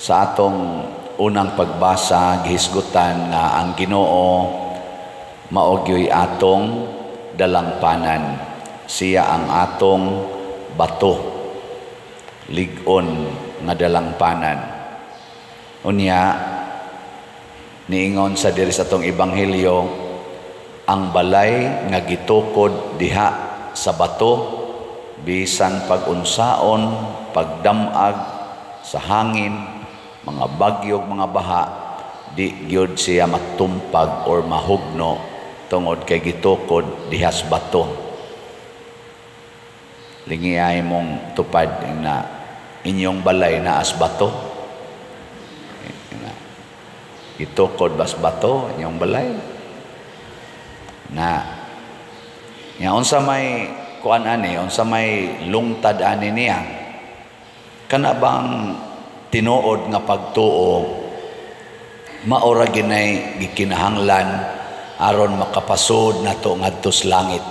Sa atong unang pagbasa, gihisgutan nga ang Ginoo mao gyoy atong dalangpanan. Siya ang atong bato, lig-on nga dalangpanan. Unya niingon sa diri sa atong ebanghelyo, ang balay nga gitukod diha sa bato, bisan pag-unsaon, pagdamag sa hangin, mga bagyo, mga baha, di gyud siya matumpag or mahugno tungod kay gitukod diha sa bato. Lingiay mong tupad na inyong balay naa sa bato. Gitukod bas bato inyong balay? Na nya unsa may kuan ani, unsa may lungtad ani niya? Kana bang tinuod nga pagtuo maora ginay gikinahanglan aron makapasod nato ngadto sa langit?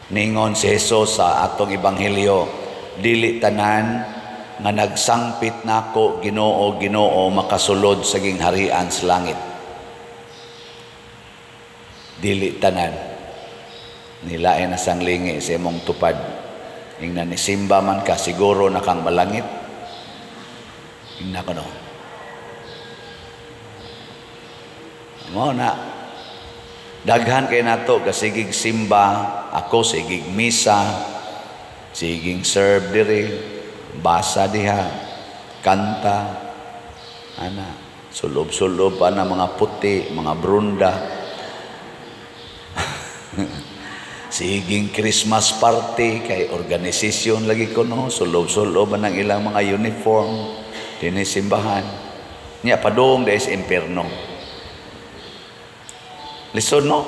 Ningon si Jesus sa atong ebanghelyo, "Dili tanan nga nagsangpit nako, 'Ginoo, Ginoo,' makasulod sa gingharian sa langit." Dili tanan. Nilain na sang lingi sa imong tupad. Ingna ni simba man ka, siguro na kang malangit. Ingna ko no. Mo na daghan kay nato kasigig simba, ako sigig misa, sigig serve diri, basa diha, kanta, ana, sulob-sulob pa na mga puti, mga brunda. Siging Christmas party kay organisasyon lagi ko no, sulob-sulob ang ilang mga uniform dinhi simbahan. Nya padung dahil sa impierno. Lisod no?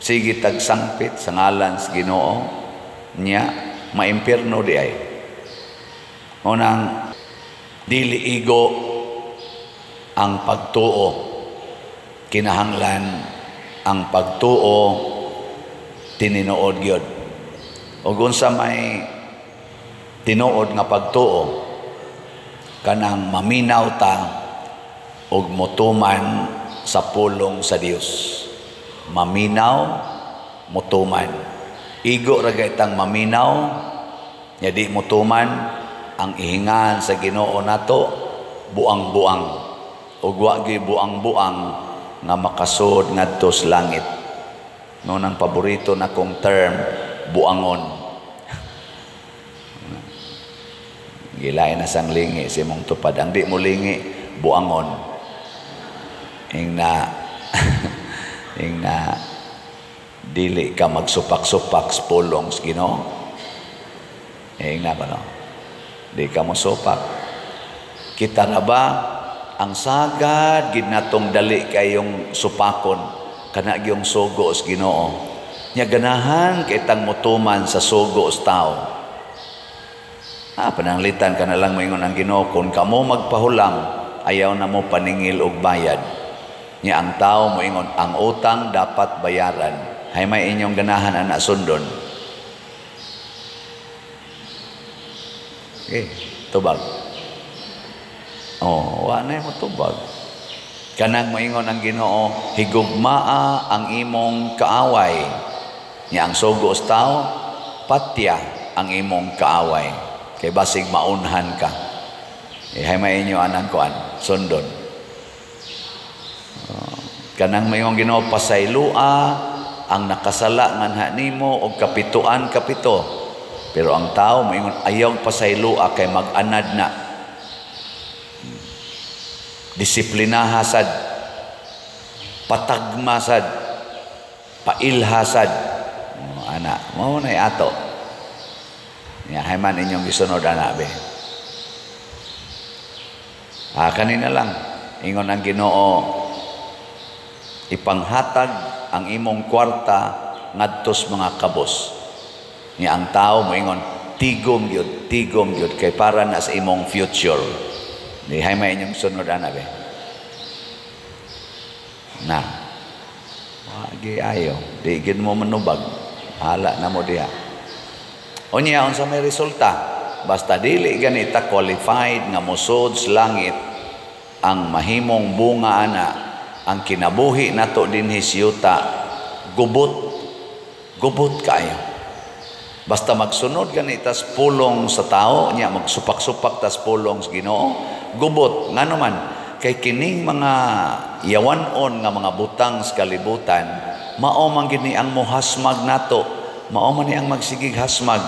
Sige tagsangpit sa ngalan sa Ginoo, nya maimpierno di ay. Unang dili igo ang pagtuo. Kinahanglan ang pagtuo tininood gyud. Ug unsa may tinuod nga pagtuo? Kanang maminaw ta ug motuman sa pulong sa Dios. Maminaw, motuman. Igo ra gaytang maminaw, nya di motuman, ang ihingan sa Ginoo nato buang-buang. Ug wa gyud buang-buang nga makasud ngadto sa langit. No nang paborito na kong term, buangon. Gilain na sang lingi si mong tupad. Ang di mo lingi, buangon. Ing na ing na dili ka magsupak-supak sa pulong sa Ginoo. Ing na ba no? Di ka mosupak. Kita na ba ang sagad gid natong dali kayong supakon kana gyung sugo sa Ginoo. Nya ganahan kay tang motuman sa sugo sa tao. Ah, pananglitan ka na lang moingon ang Ginoo, "Kung kamo magpahulam, ayaw na mo paningil og bayad." Nya ang tao moingon, "Ang utang dapat bayaran." Hay may inyong ganahan ana sundon? Okay, tubag. Oh, wa na mo tubag. Kanang moingon ang Ginoo, "Higugmaa ang imong kaaway." Nya ang sugo sa tao, "Patya ang imong kaaway." Kay basig maunhan ka. Eh, hay may inyo anang kuan, sundon. Oh, kanang moingon Ginoo, "Pasaylua ang nakasala nganha nimo og kapituan kapito." Pero ang tao moingon, "Ayaw pasaylua kay mag-anad na." Disiplinaha sad, patagma sad, pailha sad. Oh, ana, mao na ato. Ya, hay man inyong gisunod ana be. Ah, kanina lang ingon ang Ginoo, "Ipanghatag ang imong kwarta ngadtos mga kabos." Nya ang tao moingon, Tigom gyud kay para na sa imong future." Di hay may inyong sunod ana be. Na. Wagi ayo, di gid mo manubag. Hala na mo diha. Unya unsa may resulta? Basta dili gani ta qualified nga mosud sa langit, ang mahimong bunga ana, ang kinabuhi nato dinhi sa yuta, gubot, gubot kaayo. Basta magsunod gani tas pulong sa tao nya, magsupak-supak tas pulong sa Ginoo, gubot. Ngano man? Kay kining mga yawan-on nga mga butang sa kalibutan, mao man gini ang mohasmag nato, mao man ni ang magsigig hasmag.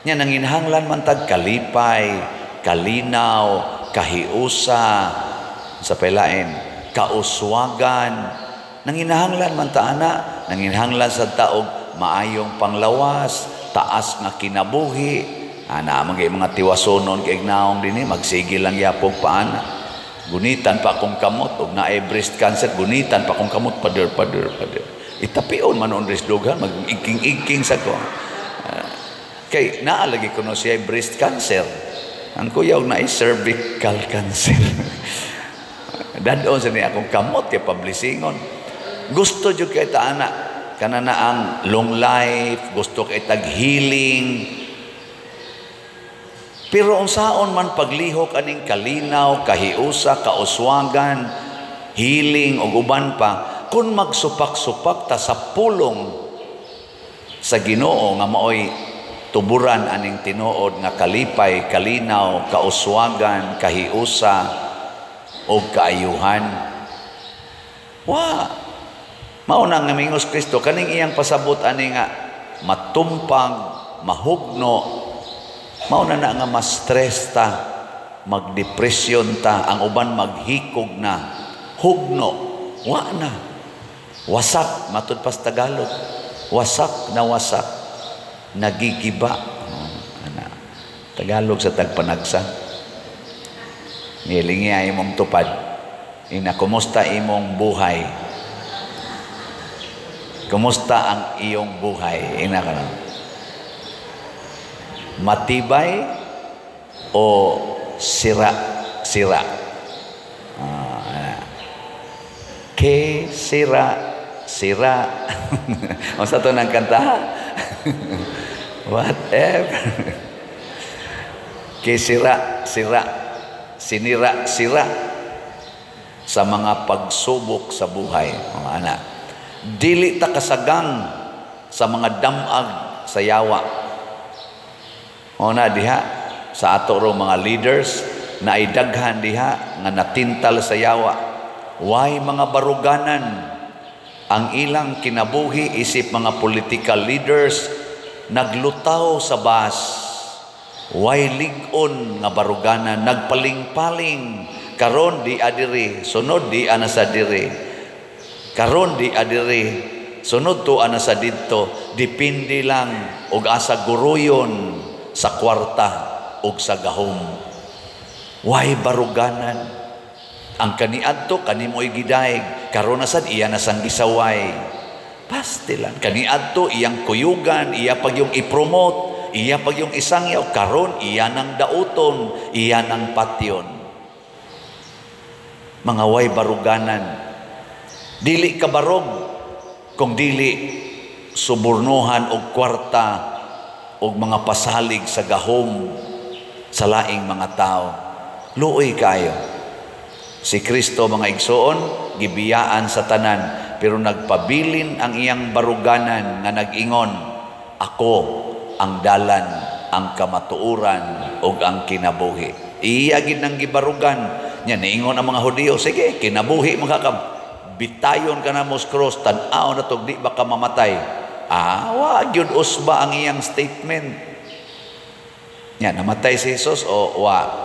Nya nanginhanglan man tag kalipay, kalinaw, kahiusa, sa pelain, kauswagan. Nanginahanglan man ta ana, nanginahanglan sa taog maayong panglawas, taas nga kinabuhi. Ana man kay mga tiwasonon kay naong dinhi, magsige lang yapog pa ana. Gunitan pa akong kamot og naay breast cancer, gunitan pa akong kamot, pader pader pader. Itapion man on dughan, mag-iking-iking sa ko. Kay naa lagi kuno siya breast cancer. Ang kuya og naay cervical cancer. Dadon sa niya akong kamot kay pablisingon. Gusto jud kay ta ana, kana na ang long life, gusto kay tag healing. Pero unsaon man paglihok aning kalinaw, kahiusa, kauswagan, healing ug uban pa kung magsupak-supak ta sa pulong sa Ginoo nga maoy tuburan aning tinuod nga kalipay, kalinaw, kauswagan, kahiusa ug kaayuhan? Wa. Mao na nga mingos Kristo kaning iyang pasabot ani nga matumpag, mahugno, mao na na nga ma-stress ta, magdepresyon ta, ang uban maghikog na, hugno, wa na. Wasak, matud pas Tagalog. Wasak na wasak, nagigiba. Oh, ana. Tagalog sa tagpanagsa. Nilingi ay imong tupad. Ina, kumusta imong buhay? Kumusta ang iyong buhay? Ina ka na. Matibay o sira-sira? Ah, ke sira sira. Unsa to nang kanta? Whatever. Ke sira sira, sinira sira sa mga pagsubok sa buhay, mga anak. Dili ta kasagang sa mga damag sa yawa. O na diha sa ato ro mga leaders na ay daghan diha nga natintal sa yawa. Way mga baruganan ang ilang kinabuhi isip mga political leaders, naglutaw sa bus. Way lig-on nga baruganan, nagpaling-paling, karon di adiri, sunod di ana sa diri. Karon di adiri, sunod to ana sa didto, depende lang og asa guruyon sa kwarta og sa gahom. Way baruganan. Ang kaniadto kanimoy gidaig, karon na sad iya na sang gisaway. Pastilan kaniadto iyang kuyugan, iya pag yung i-promote, iya pag yung isangyaw, karon iya nang dauton, iya nang patyon. Mga way baruganan. Dili ka barog kung dili subornohan og kwarta og mga pasalig sa gahom sa laing mga tao. Luoy kayo. Si Kristo, mga igsoon, gibiyaan sa tanan, pero nagpabilin ang iyang baruganan nga nag-ingon, "Ako ang dalan, ang kamatuoran ug ang kinabuhi." Iya gid nang gibarugan. Nya niingon ang mga Hudiyo, "Sige, kinabuhi makakam. Bitayon ka na mo sa cross, tan-aw na to, di ba ka mamatay?" Ah, wa gyud usba ang iyang statement. Nya namatay si Jesus o wa?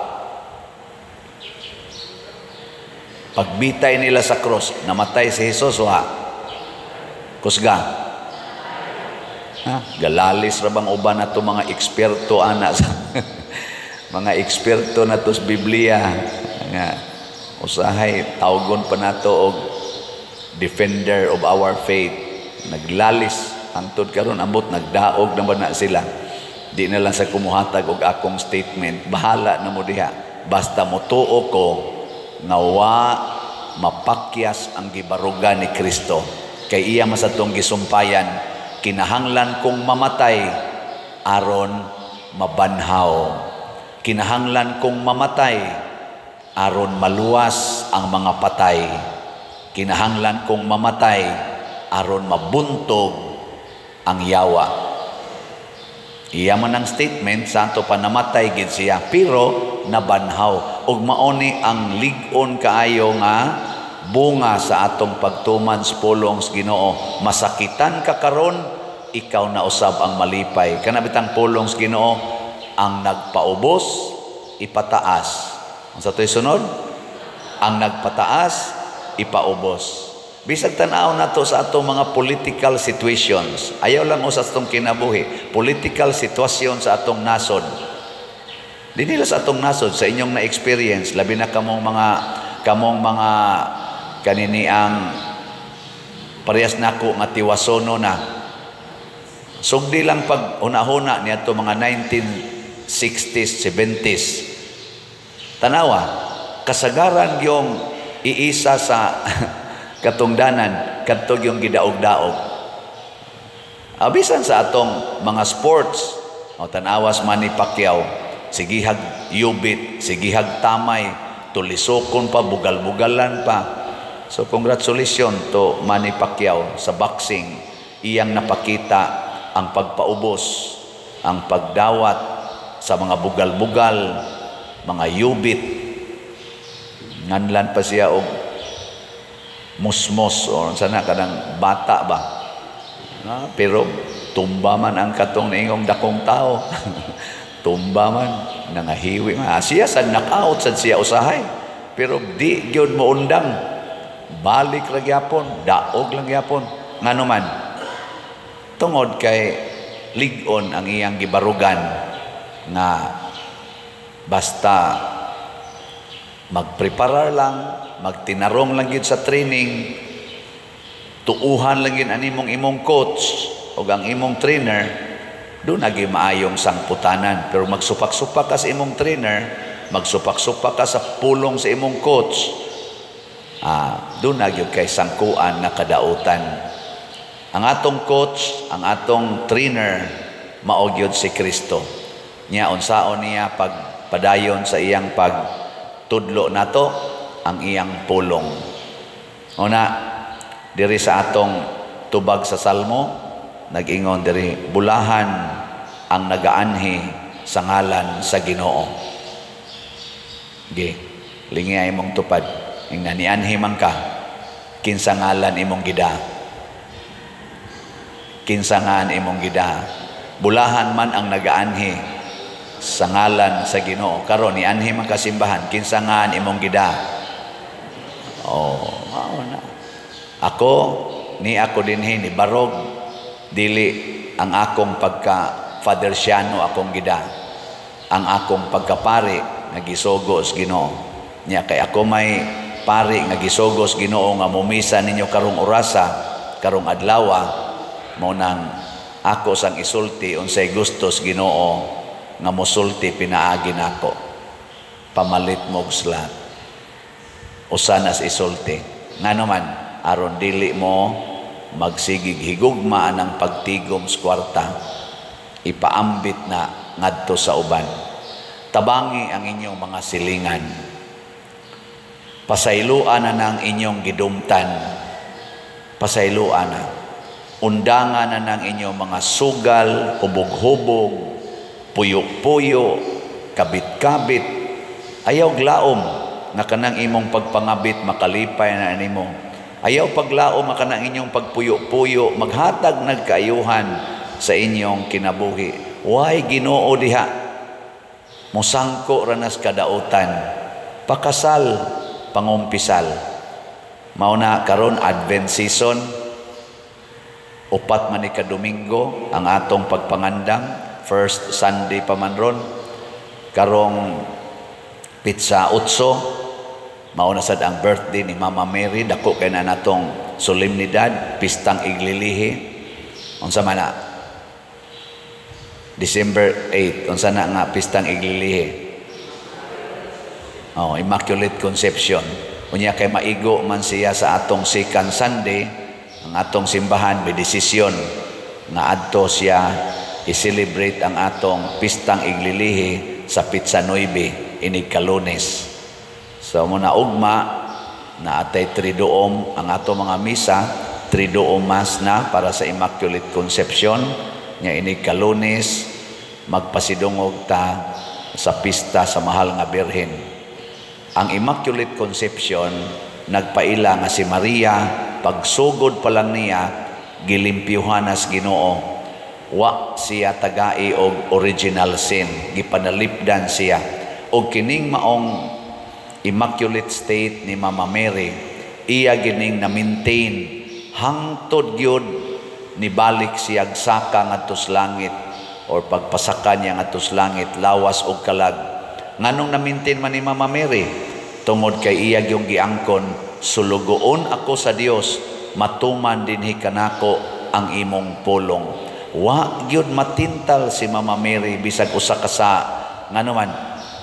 Pagbitay nila sa cross, namatay si Jesus wa? Kusga. Ha? Galalis ra bang uban na to mga eksperto ana sa mga eksperto na to sa Biblia nga usahay tawgon pa nato og defender of our faith. Naglalis hangtod karon, ambot nagdaog na ba na sila. Di na lang sa kumuhatag og akong statement, bahala na mo diha. Basta motuo ko nga wa mapakyas ang gibarugan ni Kristo. Kay iya man sa tong gisumpayan, kinahanglan kong mamatay aron mabanhaw Kinahanglan kong mamatay aron maluwas ang mga patay. Kinahanglan kong mamatay aron mabuntog ang yawa. Iya man ang statement, santo pa namatay gid siya, pero nabanhaw. Ug maoni ang lig-on kaayo nga bunga sa atong pagtuman sa pulong sa Ginoo. Masakitan ka karon, ikaw na usab ang malipay. Kana bitang pulong sa Ginoo, ang nagpaubos ipataas. Unsa to'y sunod? Ang nagpataas ipaubos. Bisag tan-aw nato sa atong mga political situations, ayaw lang sa atong kinabuhi, political sitwasyon sa atong nasod. Di nila sa atong nasod, sa inyong na-experience, labi na kamong mga kanini ang parehas nako nga tiwasono na. Sugdi lang pag una-huna niadto mga 1960s, 70s. Tanawa, kasagaran yung iisa sa katungdanan kadto yung gidaog-daog. Abisan sa atong mga sports, o tanawas Manny Pacquiao, sigihag yubit, sigihag tamay, tulisokon pa, bugal-bugalan pa. So congratulations to Manny Pacquiao sa boxing. Iyang napakita ang pagpaubos, ang pagdawat sa mga bugal-bugal, mga yubit. Nganlan pa siya og musmos o sana kanang bata ba. Pero tumba man ang katong niingong dakong tao. Tumba man, nangahiwi man. Siya sad knockout sad siya usahay. Pero di gyud mo undang. Balik ra gyapon, daog lang gyapon. Ngano man? Tungod kay lig-on ang iyang gibarugan nga basta magpreparar lang, magtinarong lang gyud sa training, tuuhan lang gyud ani mong imong coach o ang imong trainer, doon nagi maayong sangputanan. Pero magsupak-supak ka sa imong trainer, magsupak-supak ka sa pulong sa imong coach, doon na gyud kay sangkuan nga kadautan. Ang atong coach, ang atong trainer, mao gyud si Kristo. Nya unsaon niya pagpadayon sa iyang pagtudlo nato ang iyang pulong. Una, diri sa atong tubag sa Salmo, nag-ingon diri, bulahan ang nagaanhi sa ngalan sa Ginoo. Ge, lingi imong tupad. Ingna nianhi man ka, kinsa ngalan imong gida? Kinsa ngan imong gida? Bulahan man ang nagaanhi sa ngalan sa Ginoo. Karon nianhi man ka simbahan, kinsa ngan imong gida? Oh, mao na. Ako ni ako dinhi ni barog, dili ang akong pagka Father Siano akong gida. Ang akong pagkapari nga gisugo sa Ginoo. Nya kay ako may pari nga gisugo sa Ginoo nga mumisa ninyo karong orasa, karong adlawa, mao nang ako sang isulti unsay gusto sa Ginoo nga mosulti pinaagi nako. Pamalit mo og slot. Usa nas isulti. Ngano man, aron dili mo magsigig higugma ang pagtigom sa kwarta, ipaambit na ngadto sa uban. Tabangi ang inyong mga silingan. Pasayloan na ng inyong gidumtan. Pasayloan na. Undangan na ng inyong mga sugal, hubog-hubog, puyo-puyo, kabit-kabit. Ayaw glaom nga kanang imong pagpangabit makalipay na animo. Ayaw paglaom nga kanang inyong pagpuyo-puyo maghatag nagkaayuhan sa inyong kinabuhi. Why Ginoo diha? Musangko ranas kadautan. Pakasal, pangumpisal. Mao na karon Advent season. 4 man ni ka Domingo ang atong pagpangandam, first Sunday pa man ron. Karong pitsa 8, mao na sad ang birthday ni Mama Mary, dako kay na natong solemnidad, pistang iglilihi. Unsa man na? December 8, unsa na nga pistang iglilihi? Oh, Immaculate Conception. Unya kay maigo man siya sa atong second Sunday, ang atong simbahan may desisyon nga adto siya i-celebrate ang atong pistang iglilihi. sa Petsa 9 inig Kalunes. So mo na ugma na atay Triduum ang ato mga misa, Triduum Mass na para sa Immaculate Conception nya. Inig Kalunes magpasidungog ta sa pista sa Mahal nga Birhen. Ang Immaculate Conception nagpaila nga si Maria, pagsugod pa lang niya, gilimpyuhan nas Ginoo. Wa siya tagai og original sin, gipanalipdan siya. Og kining maong immaculate state ni Mama Mary, iya gining na-maintain hangtod gyud nibalik siya saka ngadto sa langit or pagpasaka niya ngadto sa langit lawas og kalag. Nganong na-maintain man ni Mama Mary? Tungod kay iya gyung giangkon, "Sulugoon ako sa Dios, matuman dinhi kanako ang imong pulong." Wa gyud matintal si Mama Mary bisag usa ka sa. Ngano man?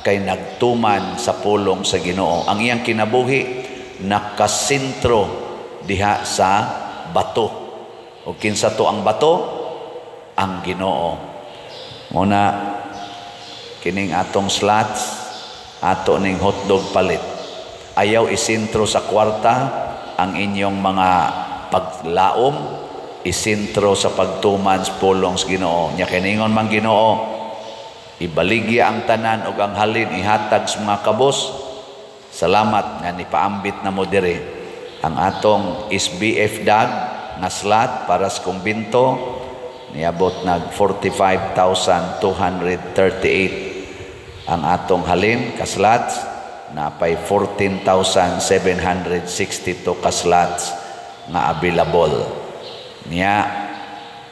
Kay nagtuman sa pulong sa Ginoo. Ang iyang kinabuhi nakasentro diha sa bato. O kinsa to ang bato? Ang Ginoo. Muna kining atong slots, ato ning hotdog palit. Ayaw isentro sa kwarta ang inyong mga paglaom, isentro sa pagtuman sa pulong sa Ginoo. Nya kiningon man Ginoo, ibaligya ang tanan ug ang halin ihatag sa mga kabos. Salamat nga nipaambit na mo diri. Ang atong SBF dag nga slot para sa kumbinto niabot nag 45,238 ang atong halin ka slots, napay 14,762 ka slots nga available niya.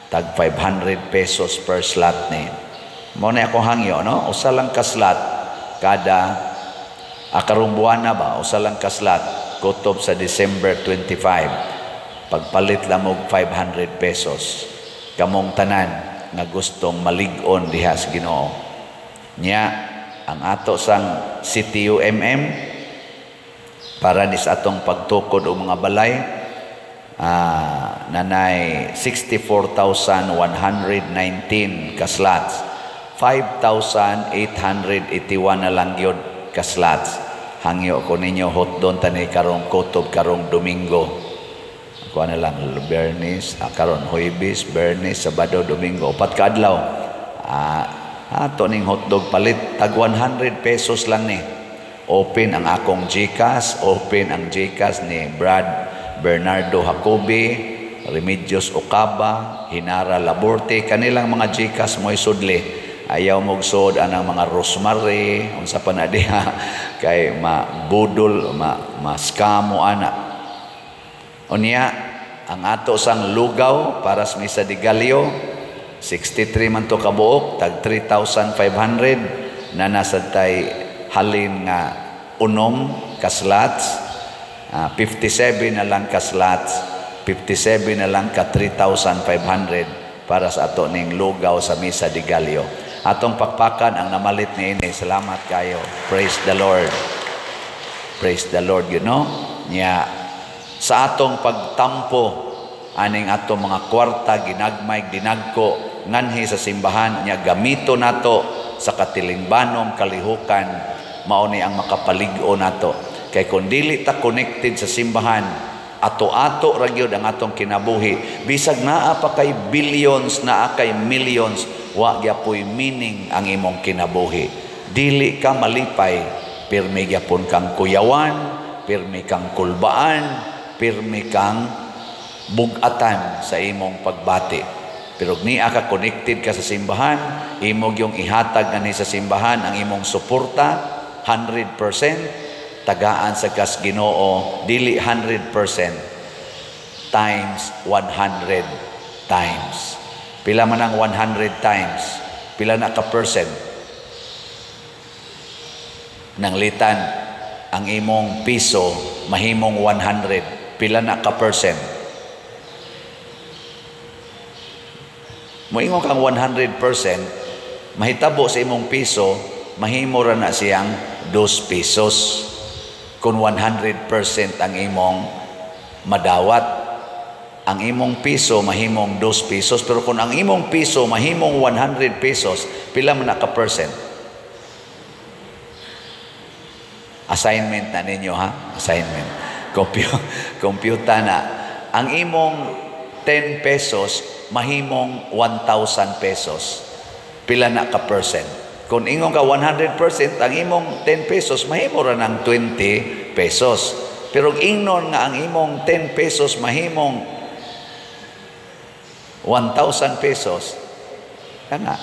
Tag 500 pesos per slot ni. Mo na ako hangyo, no? Usa lang ka slot kada karong buwana ba, usa lang ka slot kutob sa December 25. Pagpalit lang og 500 pesos kamong tanan nga gustong malig-on diha sa Ginoo. Nya ang ato sang CTUMM para ni sa atong pagtukod og mga balay, nanay 64,119 ka slots, 5,881 na lang gyud ka slots. Hangyo ko ninyo, hotdon tani karong kutob karong Domingo. Kuha na lang Bernis, karon Huwebes, Bernis, Sabado, Domingo, upat ka adlaw. Ato ning hotdog palit, tag 100 pesos lang ni. Open ang akong GCash, open ang GCash ni Brad Bernardo Jacobi, Remedios Ocaba, Hinara Laborte, kanilang mga GCash mo'y sudli. Ayaw mogsod anang mga Rosemary, unsa pa na diha, kay mabudol, ma-scam mo ana. Unya, ang ato sang lugaw para sa Misa de Gallo, 63 man to kabuok, tag 3,500 na nasa tay halin nga unom ka slots, 57 na lang ka slots, 57 na lang ka 3,500 para sa ato ning lugaw sa Misa de Gallo. Atong pakpakan ang namalit ni ini. Salamat kayo. Praise the Lord. Praise the Lord. Nya sa atong pagtampo aning atong mga kwarta, ginagmay, dinagko nganhi sa simbahan, nya gamito nato sa katilingbanong kalihukan, mao ni ang makapalig-o nato. Kay kung dili ta connected sa simbahan, ato-ato ra gyud ang atong kinabuhi. Bisag naa pa kay billions, naa kay millions, wa gyapoy meaning ang imong kinabuhi. Dili ka malipay, pirmi gyapon kang kuyawan, pirmi kang kulbaan, pirmi kang bugatan sa imong pagbati. Pero niya ka connected ka sa simbahan, imo yung ihatag ngani sa simbahan ang imong suporta 100%, tagaan sa kas Ginoo, dili 100% times 100 times. Pila man ang 100 times? Pila na ka percent? Nanglitan ang imong piso mahimong 100, pila na ka percent? Moingon kang 100%, mahitabo sa imong piso, mahimo ra na siyang 2 pesos. Kung 100% ang imong madawat, ang imong piso mahimong 2 pesos, pero kung ang imong piso mahimong 100 pesos, pila man na ka percent? Assignment na ninyo, ha? Assignment. Computer na. Ang imong 10 pesos, mahimong 1,000 pesos. Pila na ka percent? Kung ingon ka 100%, ang imong 10 pesos, mahimo ra ng 20 pesos. Pero ingnon nga ang imong 10 pesos mahimong 1,000 pesos, kana,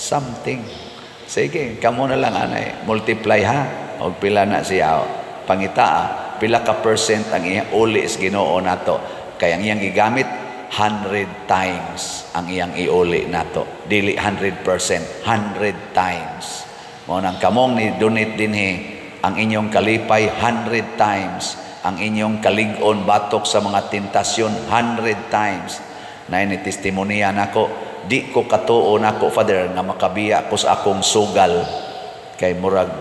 something. Sige, kamo na lang anay, multiply, ha. Og pila na siya. Pangitaa, pila ka percent ang iyang uli sa Ginoo nato. Kay ang iyang gigamit, 100 times ang iyang iuli nato. Dili 100%, 100 times. Mao nang kamong ni donate dinhi, ang inyong kalipay 100 times, ang inyong kalig-on batok sa mga tentasyon 100 times. Na ni testimonya nako, di ko katuo nako, Father, nga makabiya ko sa akong sugal kay murag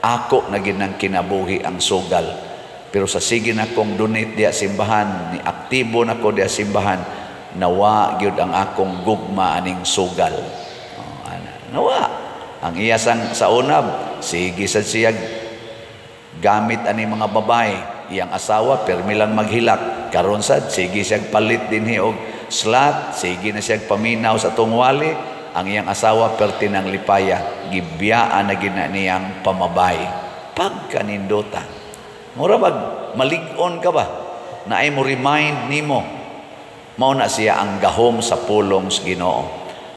ako na ginang kinabuhi ang sugal. Pero sa sige na kong donate diya simbahan, ni aktibo na ko diya simbahan, nawa gyud ang akong gugma aning sugal. Oh, ana, nawa. Ang iya sang sa unab, sige sa siya gamit ani mga babae, iyang asawa permi lang maghilak. Karon sad sige siya palit dinhi og slot, sige na siya paminaw sa tungwali, ang iyang asawa perti ng lipaya, gibiyaan na gina niyang pamabay. Pagkanindota. Mura bag malig-on ka ba? Na ay mo remind nimo. Mao na siya ang gahom sa pulong sa Ginoo.